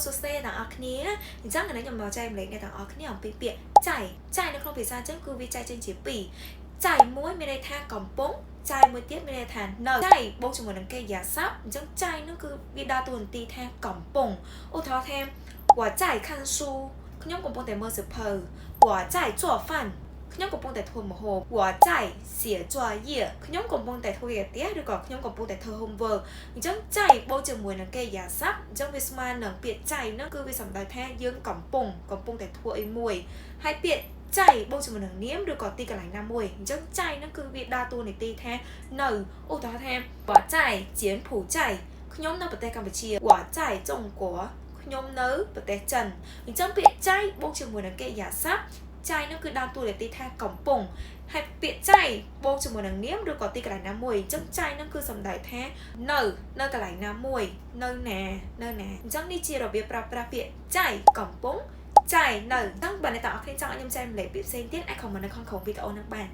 សួស្តីអ្នកទាំងអស់គ្នាអញ្ចឹងថ្ងៃនេះខ្ញុំមកចែករំលែកអ្នកទាំងអស់គ្នាអំពីពាក្យ 在在 នៅក្នុងភាសាចិនគឺវាចែកចេញជាពីរ 在 មួយមានន័យថាកំពុង 在 មួយទៀតមានន័យថានៅ 在 បូកជាមួយនឹងកិរិយាសព្ទអញ្ចឹង 在 នោះគឺវាដើរតួនាទីថាកំពុងឧទាហរណ៍ថា我在看书ខ្ញុំកំពុងតែមើលសៀវភៅ我在做饭ខ្ញុំកំពុងតែធ្វើម្ហូប我在写作业ខ្ញុំកំពុងតែធ្វើកិច្ចផ្ទះឬក៏ខ្ញុំកំពុងតែធ្វើ homework អញ្ចឹង 在 បូកជាមួយនឹងកិរិយាសព្ទអញ្ចឹងវាស្មើនឹងពាក្យ 在 ហ្នឹងគឺវាសំដៅថាយើងកំពុងកំពុងតែធ្វើអីមួយហើយពាក្យ 在 បូកជាមួយនឹងនាមឬក៏ទីកន្លែងណាមួយអញ្ចឹង 在 ហ្នឹងគឺវាដើរតួនាទីថានៅឧទាហរណ៍ថា我在柬埔寨ខ្ញុំនៅប្រទេសកម្ពុជា我在中国ខ្ញុំនៅប្រទេសចិនអញ្ចឹងពាក្យ 在 បូកជាមួយនឹងកិរិយាសព្ទ 在 ហ្នឹងគឺដើរតួនាទីថាកំពុងហើយពាក្យ 在 បូកជាមួយនឹងនាមឬក៏ទីកន្លែងណាមួយអញ្ចឹង 在 ហ្នឹងគឺសំដៅថានៅនៅកន្លែងណាមួយនៅណានៅណាអញ្ចឹងនេះជារបៀបប្រើប្រាស់ពាក្យ 在 កំពុង 在 នៅអញ្ចឹងបើអ្នកទាំងអស់គ្នាចង់ឲ្យខ្ញុំចែករំលែកពាក្យផ្សេងទៀតអាច comment នៅខាងក្រោមវីដេអូហ្នឹងបាន។